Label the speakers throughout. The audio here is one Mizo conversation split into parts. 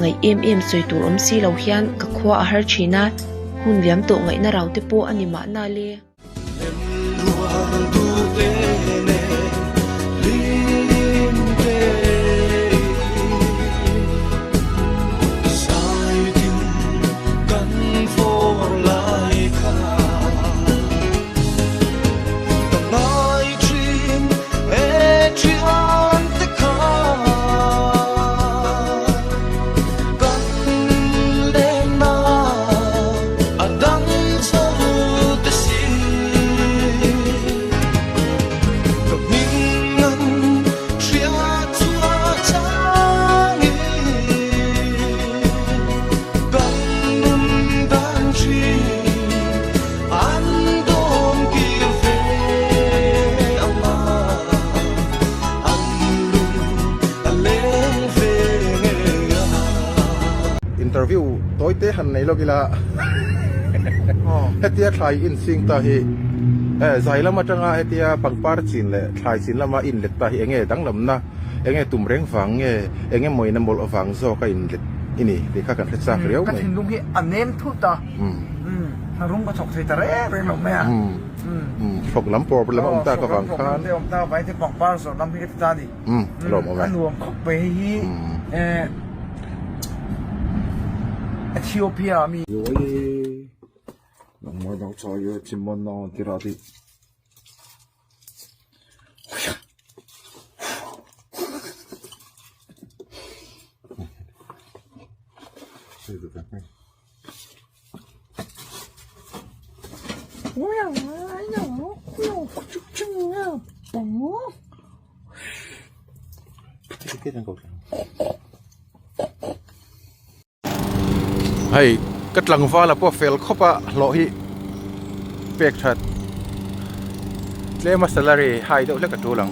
Speaker 1: Ngaih em em sawi tur awm si lo hian ka khua a har thin a, hun liam tawh ngaihna rau te pawh a ni mahna le.
Speaker 2: Interview tawi te han nei lawk ila hetia thlai in ching ta hi zai lam atanga hetia pangpar chin leh thlai chin lama in let ta hi enge danglamna enge tum reng vang nge enge mawina mawlh vang zawk a in let i ni tih kha kan hre chak riau mai.
Speaker 3: Ka thinlung hi a nem thut a. Hna rum ka thawk thei ta reng reng lo mai a.
Speaker 2: Thawk lam problem a awm tak avang khan.
Speaker 3: Thawk lam te awm tak avangin te pangpar zawrh lam hi ka ti ta a ni.
Speaker 2: A lawm awm e.
Speaker 3: A nuam khawp mai hei hi Ethiopia a mi.
Speaker 2: Hei ka tlangval a pawh fel khawp a hlawh hi pek that tlem a salary high deuh hlek a tul ang.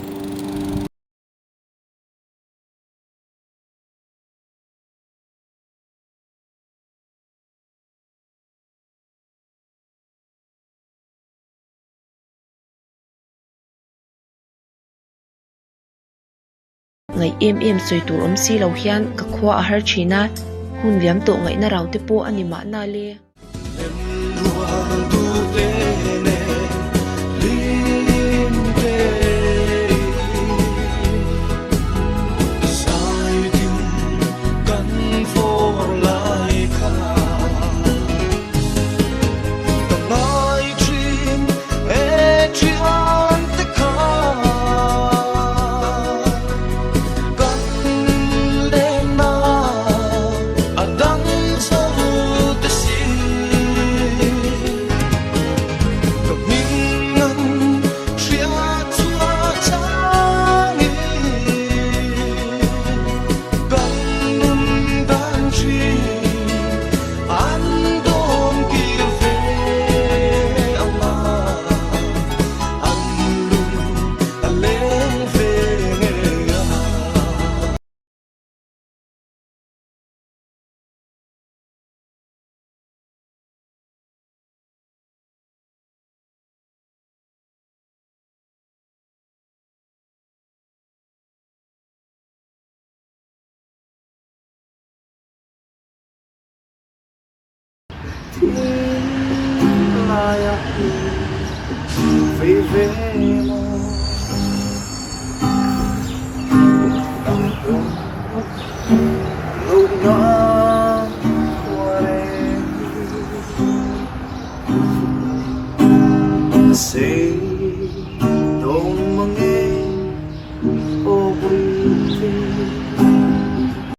Speaker 1: Ngaih em em sawi tur awm si lo hian ka khua a har thin a, hun liam tawh ngaihna rau te pawh a ni mahna le.